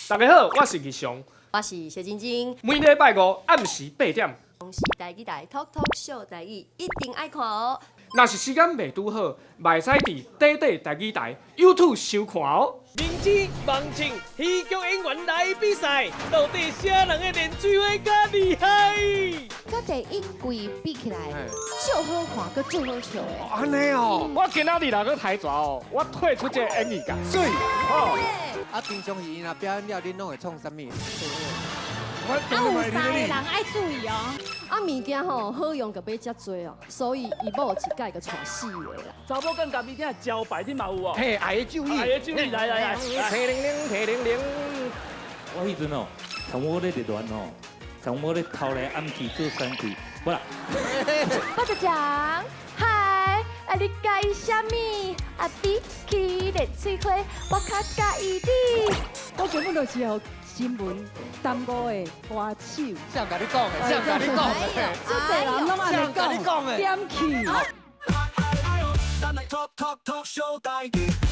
大家好，我是日常，我是謝晶晶。每禮拜五暗時8點，攏是台語台 Talk Talk Show 台語，一定愛看哦。若是時間袂拄好，嘛會使佇短短台語台 YouTube 收看哦。明星網情戲劇演員來比賽，到底啥人的練水話較厲害？佮電影櫃比起來，足好看，閣足好笑的。按呢哦。我今仔日若閣抬蛇哦，我退出這個演藝界。水。哦。啊，平常時𪜶若表演了，恁攏會創啥物？啊，有三个人愛注意哦。啊，物件吼好用就買遮濟哦，所以伊某一擺就娶四个啦。查某囝家己囝招牌你嘛有哦。嘿，愛的咒語。愛的咒語，來來來。提零零提零零。我彼陣哦，從我咧熱戀吼，從我咧偷來暗去做三氣，無啦。我就講，嗨，啊你佮意啥物？啊比起練水花，我較佮意你。我根本就是予新聞耽誤的歌手。誰共你講的？誰共你講的？足濟人攏按呢誰共你講的？點去。 Talk Talk Talk Show 台語。